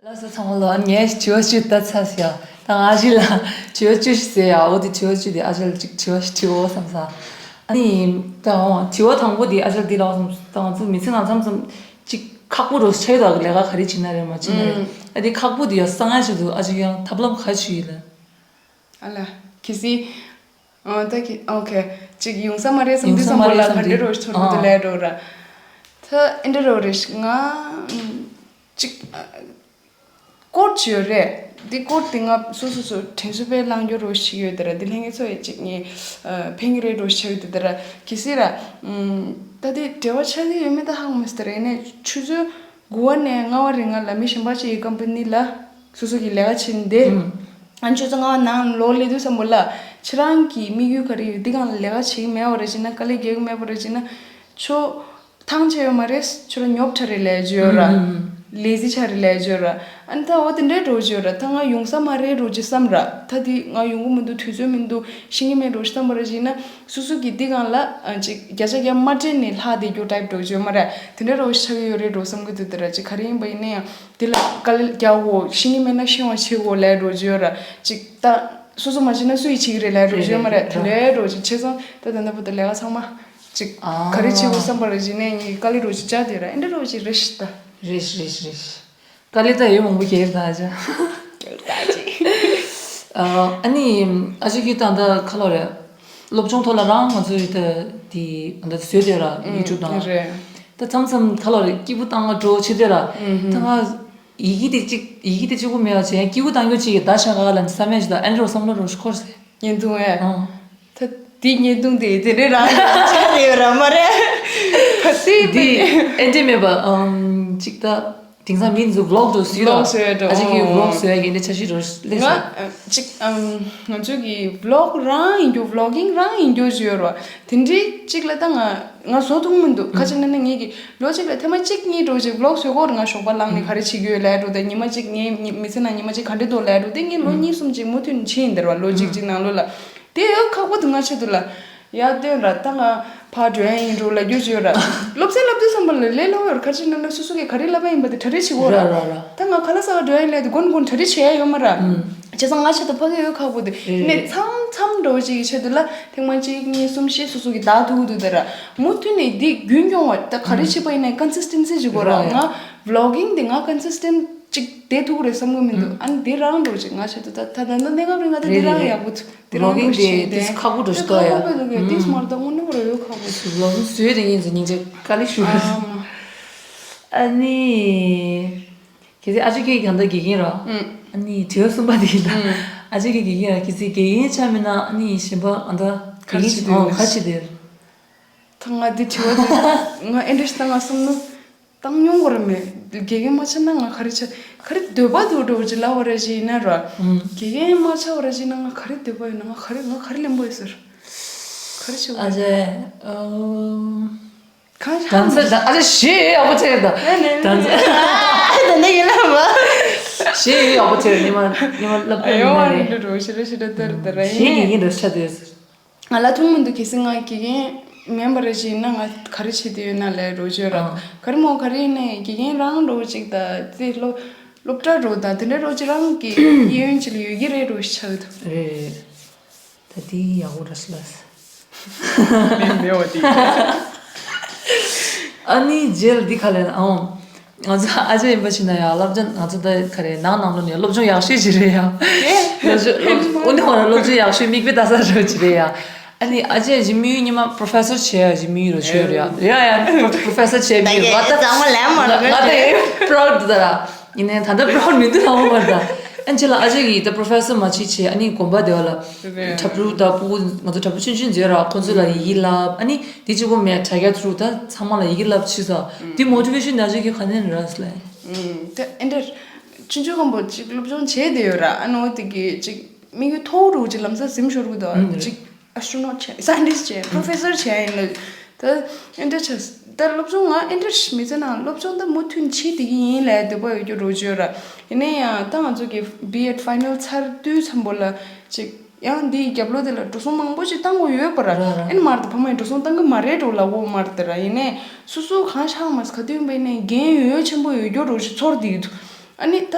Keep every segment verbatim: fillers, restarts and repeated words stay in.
ལགས་སོ་ཚང་མ་ལོ། ངས་དྲི་བ་བཅུ་ལྟ་ཚར་ཡ། ད་ང་ཨ་ཅེ་ལ་དྲི་བ་བཅུ་ཞིག་ཟེར་ཡ། འོ་དེ་དྲི་བ་བཅུ་དེ་ཨ་ཅེ་ལ་ཅིག་དྲི་བ་ཞིག་དྲི་འོ་བསམ་ས། ཨ་ནི་ད་འོ་དྲི་བ་དང་པོ་དེ་ཨ་ཅེ་ལ་འདི་ལ་བསམ་ད་ང་ཚོ་མི་ཚེ་ནང་མཚམས་མཚམས་ཅིག་ཁག་པོ་རུ་ཆགས་ཡོད་ད། ལས་ཀ་ག་རེ་བྱེད་ན་རེད་མ་བྱེད་ན་རེད། ཨ་དེ་ཁག་པོ་དེ་ཡ་སང་ཡ་ཆེད་དུ་ཨ་ཅེ་ཡང་ཐབས་ལམ་ག་ཞིག་ཡོད་ལ། ཨ་ལ། གལ་སྲིད། ཨ་ད་གི་ཨོ་ཁེ། ཅིག་ཡོང་ས་མ་རེད་བསམ་དུས་ཡོང་ས་མ་བསམ་པ་ལ་རེད་བསམ་ག་འདྲ་དུས་རོ་ཚོར་གི་འདུག་ཨ། ལས་འགྲོ་ར། ད་ཨེ་འདྲ་རོ་རེ་ཞིག་ང་ཅིག་ཀོར་ཅིག་ཡོད་རེད། འདི་ཀོར་དེ་ང་སོ་སོ་སོ་དྲན་གསོ་དཔེ་བླང་རྒྱུ་རོ་ཞིག་ཡོད་དེ་ར། འདི་ལྷན་རྒྱས་ཚོ་ཡི་ཅིག་ངས་ཕན་གི་རེད་རོ་ཞིག་ཡོད་དེ་ར། གལ་སྲིད་ར། ད་དེ་འབྲེལ་བ་ཆགས་ཀྱི་ཡོད་མེད་ད་ཧ་གོ་མི་སྲིད་དེ་ར། ཡིན་ནའི་ཆུ་ཚོད་དགུ་པ་ནས་ལྔ་པ་རིང་ང་ལ་མི་གཞན་པ་ཅིག་གི་ཀམ་པ་ནི་ལ་སོ་སོ་གི་ལས་ཀ་བྱེད་འདི། ཨ་ཆུ་ཚོད་ལྔ་པ་ནང་ལོག་སླེབས་དུས་ཙམ་པ་ལ་ཁྱེད་རང་གི་དམིགས་ཡུལ་ག་རེ་ཡོད། འདི་སྒང་ལ་ལས་ཀ་བྱེད་ཀྱི་མེད་པ་རེད་ཅེ་ན། དཀའ་ལས་རྒྱག་གི་མེད་པ་རེད་ཅེ་ན། ཁྱོད་ཐང་ཆད་ཡོད་མ་རེད། ཁྱོད་རང་ཉོབ་ཆ་རེད་ལས་བརྗོད་ར། ལེ་ཛི་ཆ་རེད་ལས་བརྗོད་ར། ཨ་ནི་ད་འོ་དེ་འདྲའི་འགྲོ་བརྗོད་ར། ད་ང་ཡོང་ས་མ་རེད་འགྲོ་ཅེ་བསམ་ར། ད་དེ་ང་ཡོང་གི་མི་འདུག་དུས་ཚོད་མི་འདུག་ཤེས་ཀྱི་མེད་འགྲོ་ཅེ་བསམ་པ་རེད་ཅེ་ན། སོ་སོ་གི་འདི་སྒང་ལ་ཨ་ཅིག་བརྒྱ་ཆ་བརྒྱ་མ་སྤྲད་ནས་ལྷག་བསྡད་རྒྱུ་ཊའིབ་འགྲོ་བརྗོད་མ་ར། དེ་འདྲ་རོ་ཆགས་ཀྱི་ཡོད་རེད་འགྲོ་བསམ་གི་འདུག་དེ་ར་ཅིག་ག་རེ་ཡིན་པ་ཡིན་ན་ཡང་། དེ་ལ་དཀའ་ལས་རྒྱག་དགོས། ཤེས་ཀྱི་མེད་ན་ཤེས་པ་བྱེད་དགོས་ལས་འགྲོ་བརྗོད་ར། ཅིག་ད་སོ་སོ་མ་བྱས་ན་སུ་ཡིས་བྱེད་ཀྱི་རེད་ལས་འགྲོ་བརྗོད་མ་ར། དེ་ལས་འགྲོ་ཅིག་བྱས་སོང་། ད་ད་ལྟ་བུ་ད་ལས་ཀ་ཚང་མ་ཅིག་ཨ་ག་རེ་བྱེད་དགོས་བསམ་པ་ར་བྱས་ནས་ངས་དཀའ་ལས་འགྲོ་ཅིག་བཅག་དེ་ར། ཨེ་འདྲ་རོ་ཅིག་རེད་ཤི་ད། རེད་རེད་རེད། དཀའ་ལས་ད་ཡོད་མང་པོ་རྒྱག་ད་ཨ་ཅག་ཨ་ནི་ཨ་ཅག་གིས་ད་ལྟ་ག་ལོ་རེད། སློབ་སྦྱོང་ཐོག་ལ་རང་ང་ཚོའི་ད་དེ་ད་བཟོས་དེ་ར་ཡུ་ཊུབ་དང་། རེད། ད་མཚམས་མཚམས་ག་ལོ་རེད། སྐྱིད་པོ་བཏང་བ་འགྲོ་ཆེ་དེ་ར། ད་ང་ཡི་གེ་དེ་གཅིག་ཡི་གེ་དེ་གཅིག་པོ་མེད་པ་བྱས་ཡང་སྐྱིད་པོ་བཏང་རྒྱུ་གཅིག་གི་ད་ཤ་ག་ལ་ནི་བསམ་ཡས་ཞིག་ད་ཨེ་འགྲོ་བསམ་བློ་རོ་ཤི་འཁོར་སེ། ཉན་ཐུང་ཨེ། ཨང་། ད་དེ་ཉན་ཐུང་དེ་དེ་རེད་རང་ཆ་ནས་ཡོད་ར་མ་རེད། ད་དེ་དེ་ཨེ་འདྲས་མེད་པ་ཨམ་ཅིག་ད་དེང་སང་མི་ཚོ་ཝི་ལོག་འགྲོ་སུས་ཝི་ལོག་ར་བཟོས་འགྲོ་ཨ་ཅག་གིས་ཝི་ལོག་བཟོས་ཡ་གི་འདྲ་ཆ་ཤི་རོ་ལེ་ང་སོ། ཅིག་ཨམ་ང་ཚོ་གི་ཝི་ལོག་རང་ཡིན་རྒྱུ་ཝི་ལོག་གིང་རང་ཡིན་རྒྱུ་བཟོས་ར། དེ་འདྲས་ཅིག་ལ་ད་ང་ང་བཟོ་ཐུབ་མི་འདུག་ཁ་ཅིག་ན་ནི་ངེད་ཀྱི་ལོ་གཅིག་ལ་ཐེངས་མ་གཅིག་གཉིས་འགྲོ་ཅིག་ཝི་ལོག་བཟོས་གོ་ར། ང་ཞོགས་པ་ལངས་ནས་ག་རེ་བྱེད་ཀྱི་ཡོད་ལས་འགྲོ་དེ། ཉི་མ་གཅིག་ངའི་མི་མི་ཚེ་ནང་ཉི་མ་གཅིག་ག་འདྲས་འདུག་ལས་འགྲོ་དེ་ངས་ལོ་གཉིས་གསུམ་ཅིག་མུ་མཐུད་ནས་བྱེད་ཡིན་དེ་ར་བ། ལོ་གཅིག་ཅིག་ནང་ལོགས་ལ་དེ་ཡོད་ཁག་པོ་འདུག་ང་ཆེད་དུ་ལ། ཡ་སྟོན་ར་ད་ང་ཕར་འགྲོ་ཡ་ཡིན་འགྲོ་ལ་རྒྱུ་བྱོས་ར། སློབ་ཚན་བསླབ་དུས་ཙམ་པ་ལ་ལས་སླ་བོ་ཡོད་ར། ག་རེ་བྱེད་ན་ན་སོ་སོ་གིས་ག་རེ་བསླབ་པ་ཡིན་པ་དེ་གྲ་སྒྲིག་བྱེད་དགོས་ར། ར་ར་ར། ད་ང་ཁ་ལག་ཟ་བ་འགྲོ་ཡ་ཡིན་ལས་དེ་དགོན་དགོན་གྲ་སྒྲིག་བྱེད་ཡ་ཡོད་མ་ར། བྱས་ཙང་ང་ཆེད་དུ་ཕ་གི་ཡོད་ཁག་པོ་དེ་རེད་ནས་རེད། མཚམས་མཚམས་འགྲོ་ཅིག་གི་ཆེད་དུ་ལ་ཐེངས་མ་གཅིག་གཉིས་གསུམ་བཞི་སོ་སོ་གིས་བདག་ཐུག་འདུག་དེ་ར། མུ་མཐུད་ནས་འདི་རྒྱུན་སྐྱོང་བ་ད་ག་རེ་བྱེད་པ་ཡིན་ན་ཀོན་སིས་ཊེན་སི་ཅིག་དགོས་ར། ར་ཡ། ང་ཝི་ལོག་གིང་དེ་ང་ཀོན་སིས་ཊེན་ཅིག་བསྡད་ཐུབ་རེད་བསམ་གི་མི་འདུག་ཨ་ནི་དེ་རང་འགྲོ་ཅིག་ང་ཆེད་དུ་ད་ད་ད་ད་གནས་སྐབས་རིང་ང་ད་དེ་རེད་རང་རེད་ཡག་པོ་འདུག་དེ་རང་ཝི་ལོག་གིང་འགྲོ་དེ་ཤེས་ཏིས་ཁག་པོ་འགྲོ་ཤི་ཏོ་ཡ། ཁག་པོ་འདུག་གས་ཏིས་མར་ད་དངོས་གནས་རོ་ཡོད་ཁག་པོ་འདུག་ཝི་ལོག་གིང་བཟོས་དེ་ཡིན་ཟེར་སྙིང་རྗེ་དཀའ་ལས་ཞུ། ཨ་མ། ཨ་ནི། གལ་སྲིད་ཨ་ཅག་གིས་ད་ལྟ་དགེ་རྒན་ར། ཨ་ནི་དྲི་བ་གསུམ་པ་དེ་ཡིན་ད། ཨ་ཅག་གིས་དགེ་རྒན་ར་གལ་སྲིད་དགེ་རྒན་ཆགས་མེད་ན་ཨ་ནི་གཞན་པ་ཨ་ད་དགེ་རྒན་ཨང་ག་ཆི་དེ། ད་ང་འདི་དྲི་བ་འདི་ང་ཨེ་འདྲ་ཞིག་ད་ང་བསམ་བློ་བཏང་མྱོང་གི་ར་མེད། དགེ་རྒན་མ་ཆགས་ན་ང་ག་རེ་ཆགས་ག་རེ་འདོད་པ་འདུག་འགྲོ་ཅི་ལབ་པ་ར་ཞིག་ཡིན་ན་ར། དགེ་རྒན་མ་ཆགས་པ་ར་ཞིག་ན་ང་ག་རེ་འདོད་པ་ཡོད་ན་ང་ག་རེ་ང་ག་རེ་ལེན་པོ་ཡོད་ཟེར། ག་རེ་བྱེད་པ་ཨ་ཡོད། ཅེ། ཨོ། གང་ཤ་ད་ཚ་ད་ཨ་ཅེ་ཞེ་ཡག་པོ་ཆེ་ད། ད་ཚ་ད་ནི་ཡིན་ལ་མ། ཞེ་ཡག་པོ་ཆེ་ཉི་མ་ཉི་མ་ལབ་ད་ཡོང་བ་ཡིན་ན་རེད་འགྲོ་ཞེ་རེ་ཞེ་རེ་ད་རེད་ད་ར་ཞེ་ཡིན་ཡིན་ཡིན་འགྲོ་ཤ་དེ། ང་ལ་ཐུག་མི་འདུག་གལ་སྲིད་ང་དགེ་རྒན་མིན་པ་རེད་ཅེ་ན་ང་ག་རེ་བྱེད་དུ་ཡོད་ན་ལས་རོ་བརྗོད་ར། ཨང་། ག་རེ་མོ་ག་རེ་ཡིན་ནའི་དགེ་རྒན་རང་རོ་ཅིག་ད་དེ་སློབ་སློབ་གྲྭ་རོ་ད་དེ་འདྲ་རོ་ཅིག་རང་གི་གཡས་གཡོན་ཅིག་ལ་ཡོད་ཀྱི་རེད་རོ་ཞིག་ཆགས་འདུག་རེད་རེད། ད་དེ་ཡག་པོ་ར་སི་ལ་སི། མེད་མེད་འོ་དེ། ཨ་ནི་རྗེས་ལ་འདི་ག་ལས་ན་ཨང་། ང་ཚོ་ཨ་ཅག་ཡིན་པ་ཞིག་ན་ཡང་བསླབ་བྱ་ང་ཚོ་ད་ག་རེ་ནང་ནང་ལོ་ནས་སློབ་སྦྱོང་ཡག་ཤོས་ཅིག་རེད་ཡ། སློབ་སྦྱོང་སློབ་དངོས་གནས་ཧོ་ན་སློབ་སྦྱོང་ཡག་ཤོས་མིག་དཔེ་ལྟ་ས་རོ་ཅིག་རེད་ཡ། ཨ་ནི་ཨ་ཅག་ཡིན་མི་ཉི་མ་པྲོ་ཕེ་སར་བྱས་ཡ་ཡིན་མི་རོ་ཆོས་རེད་ཡ། ཡ་ཡ་པྲོ་ཕེ་སར་བྱས་མི་རོ་ང་ད་ང་ད་ཡིན་པྲོ་ཕེ་སར་ད་ར། ཡིན་ནའི་ད་ལྟ་པྲོ་ཕེ་སར་མི་འདུག་ལབ་པ་མ་རེད་ད། ཨ་ཅེ་ལ་ཨ་ཅེ་གིས་ད་པྲོ་ཕེ་སར་མ་བྱེད་བྱེད་ཨ་ནི་དགོན་པ་དེ་བ་ལ་རེད། གྲྭ་ཕྲུག་དང་ཕྲུ་གུ་ང་ཚོ་གྲྭ་ཕྲུག་ཆུང་ཆུང་མཛོད་ར་ཁོང་ཚོ་ལ་ཡི་གེ་བསླབ་ཨ་ནི་དེ་གཅིག་པོ་མེད་དྲ་རྒྱ་ཐུག་ད་ཚང་མ་ལ་ཡི་གེ་བསླབ་ཕྱིན་ས་དེ་མོ་ཊི་ཝེ་ཤན་ཨ་ཅེ་གིས་ག་ནས་རག་སོང་ལབ། ད་ཨེ་འདྲ་ཆུང་ཆུང་སྒང་པོ་ཅིག་སློབ་སྦྱོང་བྱས་བསྡད་ཡོད་ར། ཨ་ནོ་དེ་གི་ཅིག་དམིགས་ཡུལ་མཐོ་རུ་ཅིག་ལམ་སང་ཟིན་ཤོར་གི་འདུག་ཨ་ཅིག་ཨེ་སི་ཊོ་ནོ་ཊི་བྱས་སའེན་ཊིསི་ཊི་བྱས་པྲོ་ཕེ་སར་བྱས་ཡིན་ལ། ད་ཨེ་འདྲ་བྱས་ད་སློབ་སྦྱོང་ང་ཨེ་འདྲ་མི་ཚེ་ནང་སློབ་སྦྱོང་ད་མུ་མཐུད་བྱེད་བསྡད་ཀྱི་ཡིན་ལབ་འདོད་པ་ཡོད་རྒྱུ་རོ་བརྗོད་ར། ཡིན་ན་ཡང་ད་ང་ཚོ་གི་བི་ཨེཌ་ཕའི་ནལ་ཚར་དུས་ཙམ་པོ་ལ་ཅིག་ཡང་འདིའི་རྒྱབ་ལོགས་དེ་ལ་འགྲོ་སོང་མང་པོ་ཅིག་བཏང་དགོས་ཡོད་པ་ར། ར་ར། ཨེ་ནི་མར་ད་ཕ་མ་ཡིས་འགྲོ་སོང་བཏང་གི་མ་རེད་འགྲོ་ལབ་འོ་མར་དེ་ར། ཡིན་ནའི་སོ་སོ་གང་ཤག་མ་ག་དུས་ཡིན་པ་ཡིན་ནའི་འགན་ཡོད་ཆེན་པོ་ཡོད་རྒྱུ་རོ་ཞིག་ཚོར་བསྡད་ཀྱི་འདུག་ཨ་ནི་ད་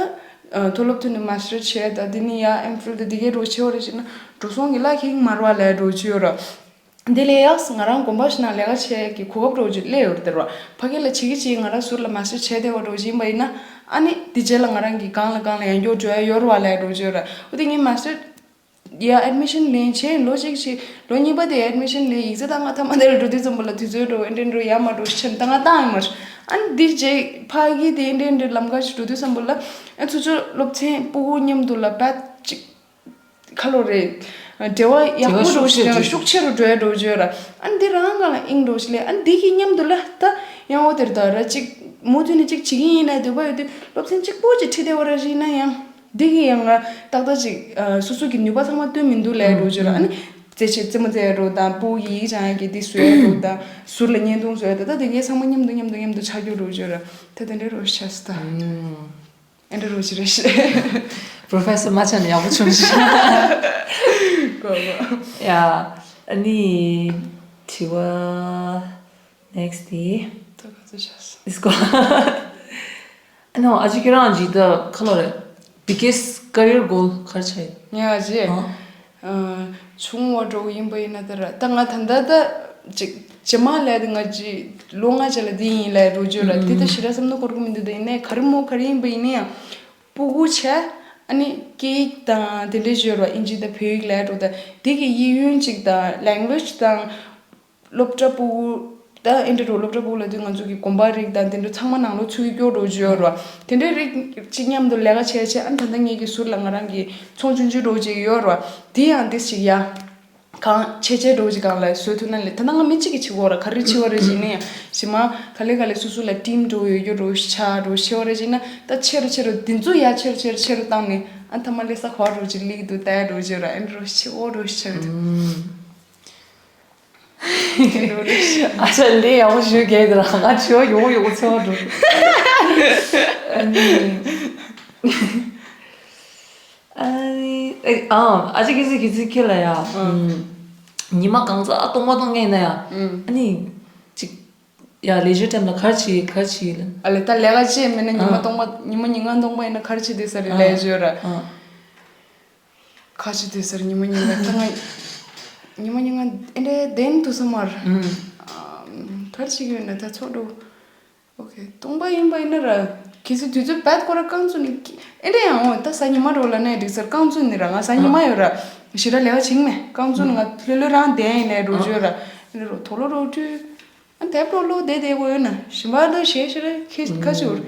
མཐོ་སློབ་ཐོན་ནས་མ་སི་ཊར་བྱས་ད་དེ་ནི་ཡ་ཨེམ་ཕིལ་དེ་དེ་གའི་འགྲོ་བྱེད་བ་རེ་བྱེད་ན་འགྲོ་སོང་གི་ལ་ཁེག་མར་བ་ལས་འགྲོ་བྱེད་ཡོད་ར། དེ་ལས་ཡག་ང་རང་དགོན་པ་ཞིག་ནང་ལས་ཀ་བྱེད་ཀྱི་གོ་སྐབས་འགྲོ་བྱེད་སླེབས་ཡོད་རེད་དེ་ར། ཕ་གི་ལ་བྱེད་ཀྱི་བྱེད་ང་རང་ཟུར་ལ་མ་སི་ཊར་བྱས་བསྡད་པ་འགྲོ་བྱེད་ཡིན་པ་ཡིན་ན་ཨ་ནི་དེ་རྗེས་ལ་ང་རང་གི་གང་ལ་གང་ལ་ཡང་འགྱོ་འགྲོ་ཡ་ཡོད་ར་བ་ལས་འགྲོ་བྱེད་ཡོད་ར། འོ་དེ་ངའི་མ་སི་ཊར་ཡ་ཨེཌ་མི་ཤན་ལེན་བྱས་ལོ་གཅིག་བྱས་ལོ་གཉིས་པ་དེ་ཨེཌ་མི་ཤན་ལེན་ཡིག་ཚད་ད་ང་ཐ་མ་དེ་ལ་འགྲོ་དུས་ཙམ་པ་ལ་དུས་ཚོད་འགྲོ་ཨེ་འདྲ་འགྲོ་ཡ་མ་འགྲོ་ཕྱིན་ད་ང་བཏང་ཡོད་མ་རེད། ཨ་ནི་འདི་རྗེས་ཕ་གི་དེ་ཨེ་འདྲ་འདྲ་ལམ་ཁ་ཞིག་འགྲོ་དུས་ཙམ་པ་ལ་ཨ་ཚུར་ཕྱོགས་སློབ་ཚན་སྤུ་གུ་མཉམ་དུ་ལ་བད་ཅིག་ཁ་ལོ་རེད། འབྲེལ་བ་ཡག་པོ་འགྲོ་ཞིག་ཤུགས་ཆེ་རུ་འགྲོ་ཡ་འགྲོ་བརྗོད་ར། ཨ་ནི་འདི་རང་ག་ལ་ཨིང་འགྲོ་ཞིག་ལས་ཨ་ནི་འདི་གི་མཉམ་དུ་ལ་ད་ཡང་འོ་དེར་ད་ར་ཅིག་མུ་མཐུད་ནས་ཅིག་བྱེད་ཀྱི་ཡིན་ལ་འདོད་པ་ཡོད་དུས་སློབ་ཚན་གཅིག་པོ་ཅིག་ཁྲིད་བསྡད་པ་ར་ཞིག་ན་ཡང་། འདི་གི་ཡང་ང་ཏག་ཏག་ཅིག་ཨ་སོ་སོ་གི་ནུས་པ་ཚང་མ་བཏོན་མི་འདུག་ལས་འགྲོ་བརྗོད་ར། ཨ་ནི་རྩེད་ཆས་རྩེད་མོ་རྩེ་ཡ་འགྲོ་དང་སྤུ་གུ་ཡིག་སྦྱང་ཡ་གི་འདི་བཟོ་ཡ་འགྲོ་དང་ཟུར་ལ་བརྙན་ཐུང་བཟོ་ཡ་ད་ད་དེ་གའི་ཚང་མ་མཉམ་དུ་མཉམ་དུ་མཉམ་དུ་ཆགས་རྒྱུ་འགྲོ་བརྗོད་ར། ད་དེ་འདྲའི་རོ་ཤ་སི་ད། ཨེ་འདྲ་རོ་ཞིག་རེད་ཤི། པོ་རོ་ཕེ་སར་མ་ཆགས་ན་ཡག་པོ་བྱུང་ཤི། གོ་གོ། ཡ། ཨ་ནི། དྲི་བ། ནེག་སི་ཊི་དེ། ད་ག་ཚོད་ཆགས་སོང་། ཨ་ནོ་ཨ་ཅེ་ཁྱེད་རང་ཇི་ད་ཁ་ལོ་རེད། Biggest career goal ག་རེ་ཆགས་ཡོད། ངས་ཨ་ཅེ། ཨ། ཆུང་བ་འགྲོ་གི་ཡིན་པ་ཡིན་ན་ད་ར་ད་ང་ད་ལྟ་ད་ཅིག་ཇེ་མང་ལས་ད་ང་ཅི་ལོ་ལྔ་ཅིག་ལ་འདི་ཡིན་ལས་རོ་བརྗོད་ར་འདི་ད་ཞེ་དྲག་བསམ་བློ་འཁོར་གི་མི་འདུག་ད་ཡིན་ནའི་ག་རེ་མོ་ག་རེ་ཡིན་པ་ཡིན་ནའི་ཡང་སྤུ་གུ་བྱས་ཨ་ནི་སྐད་ཡིག་དང་དེ་འདྲའི་བརྗོད་ར་ཨིན་ཇི་དང་བོད་ཡིག་ལས་རོ་ད་འདི་གི་ཡིད་ཡུན་ཅིག་དང་language དང་། སློབ་གྲྭ་སྤུ་གུ་ད་ཨེ་འདྲ་རོ་སློབ་གྲྭ་སྤུ་གུ་ལ་དུས་ང་ཚོ་གི་དགོན་པ་རིགས་དང་དེ་འདྲ་ཚང་མ་ནང་ལོགས་ཚུད་ཀྱི་སྐྱོ་རོ་བརྗོད་རོ་དེ་འདྲའི་རིགས་གཅིག་མཉམ་དུ་ལས་ཀ་བྱས་བྱས་ཨ་ནི་ད་ལྟ་ངེད་ཀྱི་ཟུར་ལ་ང་རང་གི་ཚོང་ཆུང་ཆུང་རོ་ཅིག་ཡོད་རོ་དེ་ཡང་དེ་ཞིག་ཡ། གང་ཆེ་ཆེ་རོ་ཅིག་གང་ལ་བཟོས་ཐུབ་ན་ལས་ད་ལྟ་ང་མི་གཅིག་གིས་བྱེད་དགོས་ར་ག་རེ་བྱེད་བ་ར་ཞིག་ནས་ཡང་ཞི་མ་ག་ལེ་ག་ལེ་སུ་སུ་ལ་ཊིམ་འགྲོ་ཡོད་རྒྱུ་རོ་ཆ་རོ་ཤེ་བ་ར་ཞིག་ན་ད་ཆེ་རོ་ཆེ་རོ་དེ་ཚོ་ཡ་ཆེ་རོ་ཆེ་རོ་ཆེ་རོ་བཏང་ནས་ཨ་ཐ་མ་ལས་ས་གོ་རོ་ཅིག་ལིག་འདུག་ད་ཡ་རོ་ཅིག་ར་ཨེ་འདྲ་རོ་ཆེ་འོ་རོ་ཆེ་རོ། ཨ་ཅག་ལས་ཡག་པོ་ཞུ་གལ་དེ་རང་ང་བྱི་བ་ཡོང་ཡོང་ཚེ་བ་འགྲོ། ཨ་ནི། ཨ་ནི། ཨ་ཨ་ཅག་གི་ཚིག་གི་ཚིག་ཁྱེད་ལ་ཡ། ཉི་མ་གང་ཚ་སྟོང་པ་སྟོང་ངེས་ན་ཡ། ཨ་ནི། ཅིག་ཡ་ལས་བྱེད་ཊེམ་ལ་གར་ཆི་གར་ཆི་ལ། ཨ་ལས་ད་ལས་ཀ་ཅེས་མེད་ན་ཉི་མ་སྟོང་པ་ཉི་མ་ཉི་མ་སྟོང་པ་ཡིན་ན་གར་ཆི་དེ་ས་རེད་ལས་བྱེད་ར། ཁ་ཆེ་དུས་སར་ཉི་མ་ཉི་མ་ད་ང་ཉི་མ་ཉི་མ་ཨེ་འདྲའི་བདེན་དུ་སོང་མར། ག་རེ་བྱེད་ཀྱི་ཡོད་ན་ད་ཚོགས་འགྲོ། ཨོ་ཁེ་སྟོང་པ་ཡིན་པ་ཡིན་ན་ར། གལ་སྲིད་དུས་ཚོད་བད་ཁོ་ར་རྐང་བཙུགས་ནས་ཨེ་འདྲ་ཡང་འོ་ད་གཟའ་ཉི་མ་རོ་ལ་ནས་འགྲིག་སར་རྐང་བཙུགས་ནས་ར་ང་གཟའ་ཉི་མ་ཡོད་ར། ཞེ་དྲག་ལས་ཀ་བྱེད་མེད་རྐང་བཙུགས་ནས་ང་ལྷོད་ལྷོད་རང་བསྡད་ཡིན་ནས་རོ་བརྗོད་ར། ཨེ་འདྲ་རོ་དོ་ལོ་རོ་བྲུས། ཨ་དེབ་ལོ་ལོ་དེ་དེ་གོ་ཡོད་ན་ཞིམ་པ་ལོ་ཞེ་ཞེ་རེ་ཁེ་ཁ་ཆུར།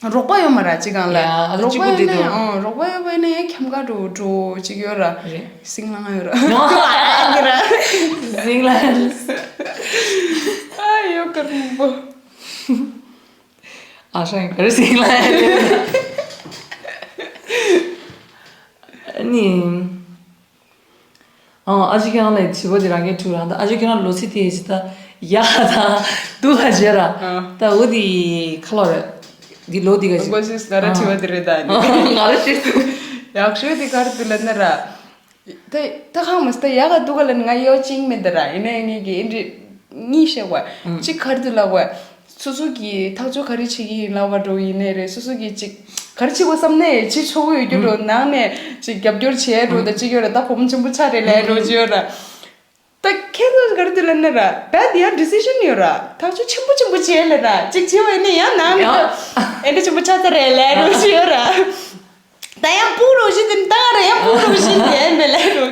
རོགས་པ་ཡོད་མ་ར་ཅི་གང་ལ། ཡ་ཨ་ལོ་རོགས་གཅིག་པོ་པ་དེ་ཡོད་ན་དུ། ཡང་རོགས་པ་ཡོད་པ་ཡིན་ན་ཡང་ཁྱམས་ཁ་འགྲོ་འགྲོ་ཅིག་ཡོད་ར། རེད། སིང་ལ་ང་ཡོད་ར། ཟིང་ལ། ཨ་ཡོད་ཀར་མོ་པོ། ཨ་ཧྲང་ཀར་སིང་ལ། ནི། ཨ་ཨ་ཅེ་ཁྱེད་རང་ལ་དྲི་བ་དེ་རང་གིས་དྲིས་རང་ད་ཨ་ཅེ་ཁྱེད་རང་ལོ་ཚིགས་དེ་ཅི་ད་ཡག་དང་སྡུག་ག་བྱེད་ར། ད་འོ་དེ་ཁ་ལོ་རེད། འདི་ལོ་འདི་ག་ཅི། ང་ར་དྲི་བ་དེ་རེད་ད། ང་ར་ཤེས་སོང་། ཡག་ཤོས་དེ་ག་རེ་འདུག་ལབ་ན་ར། ད་ད་ཁང་མ་ད་ཡག་ག་སྡུག་ག་ལབ་ན་ང་ཡོད་ཅིང་མེད་ད་ར་ཡིན་ན་ངེད་ཀྱི་ཨེ་འདྲི་གཉིས་བཤད་བ་གཅིག་ག་རེ་འདུག་ལབ་བ། སོ་སོ་གིས་ཐག་གཅོད་ག་རེ་བྱེད་ཀྱི་ཡིན་ལབ་པ་འགྲོ་ཡིན་ནའི་རེད། སོ་སོ་གིས་ཅིག་ག་རེ་བྱེད་དགོས་བསམ་ནའི་བྱེད་ཆོག་གི་ཡོད་རྒྱུ་འགྲོ། ནང་ནས་ཅིག་རྒྱབ་སྐྱོར་བྱས་འགྲོ་ད་ཅིག་ཡོད་ར། ད་བུ་མོ་ཆེན་པོ་ཆགས་རེད་ལབ་འགྲོ་ཅིག་ཡོད་ར། ད་ཁྱེད་ཚོ་ག་རེ་འདུག་ལབ་ན་ར་ད་འདི་ཡང་ཌི་སི་ཤན་ཡོད་ར། ཐག་གཅོད་ཆེན་པོ་ཆེན་པོ་བྱས་ལབ་ན་ཅིག་བྱེད་པ་ཡིན་ན་ཡང་ནང་ནས་ཨེ་འདྲ་ཆེན་པོ་ཆགས་ཚར་རེད་ལབ་འགྲོ་ཅིག་ཡོད་ར། ད་ཡང་སྤུ་རོ་བཞིན་དེ་ད་ར་ཡང་སྤུ་རོ་བཞིན་དེ་ཡིན་པས་ལས་རོ།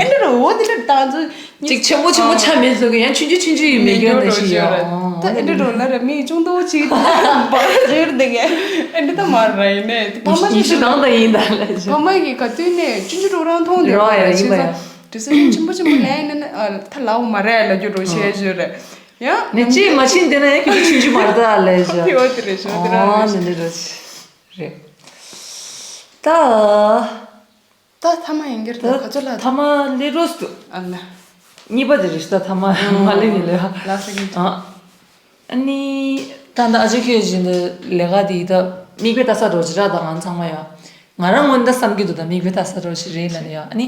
ཨེ་འདྲ་རོ་འོ་དེ་འདྲ་ད་ཚོ་ཅིག་ཆེན་པོ་ཆེན་པོ་ཆགས་མེད་ཚོ་གི་ཡང་ཆུང་ཆུང་ཆུང་ཆུང་ཡིན་མེད་རྒྱུ་ན་ཞིག་ཡོད་ར། ད་ཨེ་འདྲ་རོ་ལ་ར་མི་ཅུང་ཏོ་ཅིག་འབར་རེར་འདི་གས་ཨེ་འདྲ་ད་མར་ར་ཡིན་ནས་ཕ་མ་ཉི་ཤུ་ཞིག་གང་ད་ཡིན་ད་ལས་ཕ་མ་གི་ག་དུས་ནས་ཆུང་ཆུང་རོ་རང་མཐོང་དེ་རོ་ཡ་ཡིན་པ་ཡ། ཌི་སི་ཤན་ཆེན་པོ་ཆེན་པོ་ལས་ཡིན་ན་ད་ལའོ་མ་ར་ལ་རྒྱུ་རོ་ཤེས་ཞུ་ར། ཡང་ནས་ཅིག་མ་ཕྱིན་དེ་ན་ཡང་ཁྱོད་ཆུང་ཆུང་མར་ད་ལས་ཞུ། དེ་འོ་དེ་རེད་ཞུ་དེ་ར་རེད། ཨོ་ནི་འདི་རོ་རེད། ད། ད་ཐ་མ་ཡིན་གྱི་རེད་ད་ག་ཚོད་ལ། ཐ་མ་ལས་རོ་སུ། ཨ་ལ། གཉིས་པ་དེ་རེད་ད་ཐ་མ་མ་ལས་ཡིན་ལ། ལ་ས་གི། ཨ། ཨ་ནི། ད་ད་ཨ་ཅེ་ཁྱོད་བཞིན་དུ་ལས་ཀ་དེ་ད་མིག་དཔེ་ལྟ་ས་རོ་ཅི་ར་ད་ང་ཚང་མ་ཡ། ང་རང་ངོ་འདི་བསམ་གྱི་འདུག་ད་མིག་དཔེ་ལྟ་ས་རོ་ཅི་རེད་ལ་ནི་ཡ་ཨ་ནི།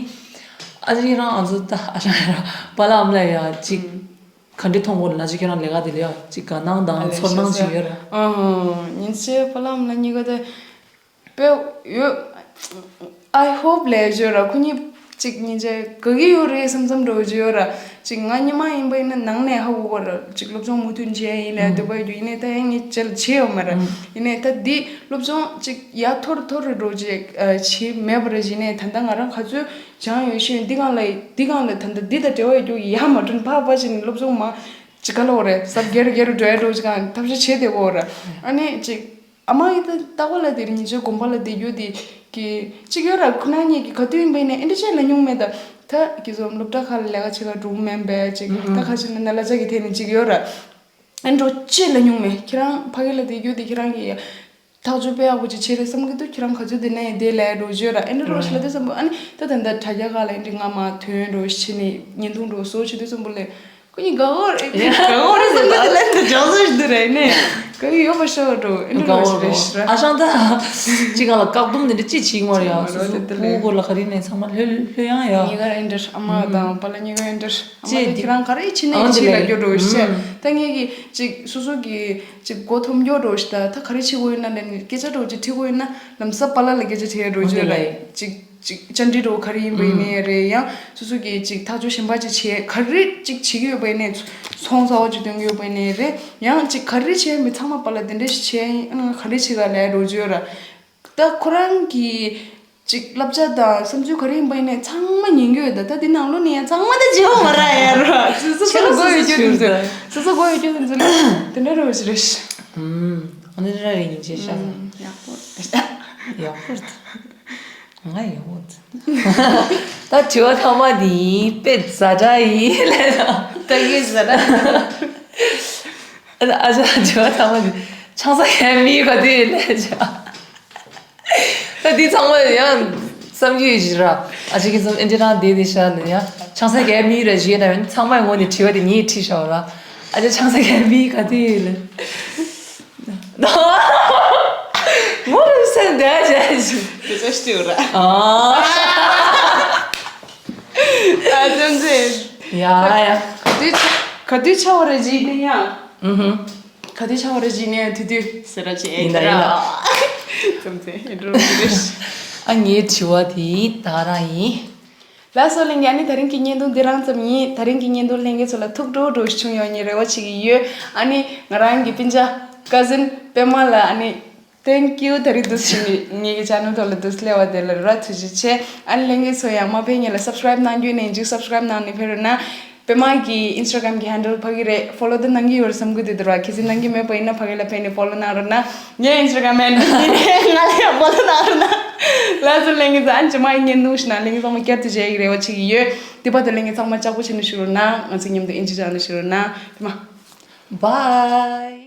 ཨ་ཅེ་རང་ཨ་ཚོ་ད་ཨ་ཞང་ཡ་ར་པཱ་ལགས་ཨ་མ་ལགས་ཡ་ཅིག་ག་འདྲ་མཐོང་གོ་ལ་ཅིག་ཁྱེད་རང་ལས་ཀ་དེ་ལ་ཡ་ཅིག་དགའ་སྣང་དང་ཨ་ལས་ཚོར་སྣང་ཞིག་ཡོད་ར། ཨང་། ཉིན་ཤས་པཱ་ལགས་ཨ་མ་ལགས་གཉིས་ཀ་དེ་ དཔེ་ཡོད། I hope ལས་བརྗོད་ར་ཁོ་གཉིས་ཅིག་སྙིང་རྗེ་དགའ་གི་ཡོད་རེད་བསམ་བསམ་འདྲ་བོ་ཅིག་ཡོད་ར། ཅིག་ང་སྔོན་མ་ཡིན་པ་ཡིན་ན་ནང་ནས་ཧ་གོ་གོ་ར། ཅིག་སློབ་སྦྱོང་མུ་མཐུད་བྱས་ཡིན་ལ་ཨུམ། འདོད་པ་ཡོད་རྒྱུ་ཡིན་ནའི་ད་ཡང་ངས་ཅལ་བྱས་ཡོད་མ་ར། ཨུམ། ཡིན་ནའི་ད་འདི་སློབ་སྦྱོང་ཅིག་ཡར་མཐོ་རུ་མཐོ་རུ་འགྲོ་ཅིག་བྱས་མེད་པ་ར། ཡིན་ནའི་ད་ལྟ་ང་རང་ག་ཚོད་སྦྱང་ཡོད་ཤེས་འདི་སྒང་ལ་འདི་སྒང་ལ་ད་ལྟ་འདི་དང་འབྲེལ་བ་ཡོད་རྒྱུ་ཡར་མ་འགྲོ་ཕར་ཕར་བྱས་ནས་སློབ་སྦྱོང་མ་ཅིག་ག་ལ་འོ་རེད་ཟབ་རྒྱས་རུ་རྒྱས་རུ་འགྲོ་ཡ་འགྲོ་ཅིག་གང་ཐབས་ཤེས་བྱས་བསྡད་གོ་ར། ཨ་ནི་ཅིག་ཨ་མ་ཡིས་ད་ལྟ་བ་ལ་དེ་རིང་ཉི་ཆོའི་དགོན་པ་ལ་བསྡད་རྒྱུ་དེ་གི་གཅིག་ཡོད་ར། ཁོ་ན་གཉིས་ཀྱི་ག་དུས་ཡིན་པ་ཡིན་ན་ཨེ་འདྲ་བྱས་ལ་མྱོང་མེད་ད། ད་གི་ཚོ་སློབ་གྲྭ་ཁག་ལ་ལས་ཀ་བྱེད་ག་འགྲོ་མེད་པས་ཅིག་ད་ཁ་ཅིག་ན་ན་ལ་ཅག་གི་ཐད་ནས་ཅིག་ཡོད་ར། ཨེ་འགྲོ་ཅི་ལ་མྱོང་མེད། ཁྱེད་རང་ཕ་གི་ལ་བསྡད་རྒྱུ་དེ་ཁྱེད་རང་གི་ཐག་གཅོད་དཔེ་ཡག་པོ་ཅིག་བྱས་རེད་བསམ་གི་འདུག་ཁྱེད་རང་ག་ཚོད་བསྡད་ན་ཡང་བསྡད་ལས་འགྲོ་བརྗོད་ར། ཨེ་འདྲ་རོ་ཞིག་ལ་དེ་བསམ་པོ་ཨ་ནི་ད་ད་ལྟ་དྲ་རྒྱ་ཁག་ལ་ཨེ་འདྲ་ང་མ་ཐོན་འགྲོ་ཞིག་བྱས་ནས་བརྙན་ཐུང་འགྲོ་བཟོ་བྱེད་དུས་བསམ་པོ་ལས། ཁོ་གཉིས་དགའ་བོ་རེད། དགའ་བོ་རེད་ཟེར་ད་ལན་དུ་ཇོག་ཟེར་འདི་རེད་ནས་དགའ་གི་ཡོད་པ་ཤོག་འགྲོ་ཨེ་འགྲོ་དགའ་བོ་རེད་རེད་ཤི་ར། ཨ་ཞང་ད་ཅི་གང་ལ་བཀག་སྡོམ་འདི་འདྲ་ཅི་བྱེད་ཀྱི་མ་རེད་ཡ། སོ་སོ་སྤུ་གུ་སྐོར་ལ་ག་རེ་ནས་ཚང་མ་ལྷོད་ལྷོད་ཡང་ཡ། ཉེ་ག་ཨེ་འདྲ་ཨ་མ་དང་པཱ་ལགས་ཉེ་ག་ཨེ་འདྲ་ཨ་མ་ཅི་ལ་འདི་ཁྱེད་རང་ག་རེ་བྱེད་ནས་ཨ་ཅི་ལ་འདི་ལ་སྐྱོ་འགྲོ་ཤི་ད་ངེད་ཀྱི་ཅིག་སོ་སོ་གི་ཅིག་མགོ་འཐོམ་སྐྱོ་འགྲོ་ཤི་ད་ད་ག་རེ་བྱེད་དགོས་ཡོད་ན་ལས་ནས་སྐད་ཆ་འགྲོ་ཅིག་ཁྲིད་དགོས་ཡོད་ན་ལམ་སང་པཱ་ལགས་ལ་སྐད་ཆ་དྲིས་འགྲོ་ཅི་ཡོད་ལ་ཅིག་ཅིག་བཅར་འདྲི་འགྲོ་ག་རེ་ཡིན་པ་ཡིན་ནའི་རེད་ཡང་སོ་སོ་གིས་ཅིག་ཐག་གཅོད་གཞན་པ་ཅིག་བྱེད་ག་རེ་ཅིག་བྱེད་ཀྱི་ཡོད་པ་ཡིན་ནའི་ཚོང་ཟ་བ་ཅིག་སྟོན་གྱི་ཡོད་པ་ཡིན་ནའི་རེད་ཡང་ཅིག་ག་རེ་བྱེད་མི་ཚང་མ་པཱ་ལགས་དེ་འདྲ་ཞིག་བྱས་ཡིན་ཨ་ང་ག་རེ་བྱེད་ག་ལས་འགྲོ་རྒྱུ་ཡོད་ར། ད་ཁོ་རང་གི་ཅིག་བསླབ་བྱ་དང་བསམ་ཚུལ་ག་རེ་ཡིན་པ་ཡིན་ནའི་ཚང་མ་ཉན་གྱི་ཡོད་ད། ད་འདི་ནང་ལོགས་ནས་ཡང་ཚང་མ་ད་བརྗེ་བ་མ་རག་ཡ་ར། སོ་སོ་སོ་སོ་མགོ་ཡོད་རྒྱུ་དེ་ཚོ་སོ་སོ་མགོ་ཡོད་རྒྱུ་དེ་ཚོ་ལ་དེ་འདྲ་རེད་བ་ཞིག་རེད། ཨུམ། ཨ་ནི་ར་རེ་ཡིན་ཅེས་ཤ། ཡག་པོ་རེད། ཡག་པོ་རེད། ང་ཡག་པོ་རེད། ད་དྲི་བ་ཐ་མ་འདི་ཡིན་དཔེ་ཛ་དྲག་ཡིན་ལས་ད། ད་ཡིན་ཛ་དྲག་ཨ་ཅག་དྲི་བ་ཐ་མ་འདི་ཆང་ས་ཡན་མི་ག་དུས་ལས་བྱ། ད་འདི་ཚང་མ་ཡང་བསམ་རྒྱུ་ཡོད་ཞིག་ར། ཨ་ཅག་གི་ཚང་ཨེ་འདྲ་རང་བསྡད་དེ་ཤ་ལ་ཡ། ཆང་ས་གའི་མི་ར་ཞིག་ཡོད་ན་ཡང་ཚང་མའི་ངོ་ནས་དྲི་བ་དེ་ངས་དྲིས་ཤག་ར། ཨ་ཅག་ཆང་ས་གའི་མི་ག་དུས་ལ། ངོ་ལ་སེམས་བདེ་བ་བྱས་ཞིག་དེ་ཚོ་ཤི་ར། ཨ། ཨ་ཙམ་ཙེ། ཡ་ཡ། ག་དུས་ག་དུས་ཆ་བ་ར་ཞིག་ནི་ཡ། ཨུ་ཧུ། ག་དུས་ཆ་བ་རེ་བྱིན་ནས་དུས་དུས་ཟེར་ར་ཅེ་ཡིན་ད་ཡིན་ད། ཙམ་ཙེ་ཨེ་འགྲོ་གི་རེད། ཨ་ངའི་དྲི་བ་དེ་ད་རང་ཡིན། ལགས་སོ་ལྷན་རྒྱས། ཨ་ནི་ད་རིང་གི་བརྙན་ཐུང་འདི་རང་ཙམ་ཡིན། ད་རིང་གི་བརྙན་ཐུང་ལྷན་རྒྱས་ཚོ་ལ་ཐུགས་སྤྲོ་སྤྲོ་ཞིག་བྱུང་ཡོང་ངེས་རེ་བ་བྱེད་ཀྱི་ཡོད། ཨ་ནི་ང་རང་གི་སྤུན་ཀྱག་ཀ་ཟིན་པད་མ་ལ་ཨ་ནི། Thank you. ད་རེས་འདུག་སེ་ངེད་ཀྱི་ཆེ་ནལ་ཐོག་ལ་འདུག་སེ་སླེབས་པ་དེ་ལ་ར་ཐུགས་རྗེ་ཆེ། ཨ་ནི་ལྷན་རྒྱས་ཚོ་ཡང་མ་ཕེབས་སྔོན་ལ་སབ་སི་ཀ་རབ་གནང་རྒྱུ་ཡིན་ན་ཡིན་གཅིག་སབ་སི་ཀ་རབ་གནང་ནས་ཕེབས་རོགས་གནང་། པད་མ་གི་ཨིན་སི་ཊ་གྷ་རམ་གི་ཧན་ཌལ་ཕ་གི་རེད། ཕོ་ལོ་ད་གནང་གི་ཡོད་རེད་བསམ་གི་འདུག་དེ་ར་གལ་སྲིད་གནང་གི་མེད་པ་ཡིན་ན་ཕ་གི་ལ་ཕེབས་ནས་ཕོ་ལོ་གནང་རོགས་གནང་། ངའི་ཨིན་སི་ཊ་གྷ་རམ་ཧན་ཌལ་འདི་ནས་ང་ལ་ཡང་ཕོ་ལོ་གནང་རོགས་གནང་། ལགས་སོ་ལྷན་རྒྱས་ཚོ། ཨ་ནི་རྗེས་མ་ཡི་བརྙན་ཐུང་ཞིག་ནང་ལྷན་རྒྱས་ཚང་མ་བསྐྱར་དུ་མཇལ་ཡག་རེ་བ་བྱེད་ཀྱི་ཡོད། དེ་བར་དུ་ལྷན་རྒྱས་ཚང་མ་ལྕགས་པོ་བྱས་ནས་བཞུགས་རོགས་གནང་། ང་ཚོ་མཉམ་དུ་ཨིན་ཇི་སྦྱང་ནས་བཞུགས་རོགས་གནང་། པད་མ། Bye.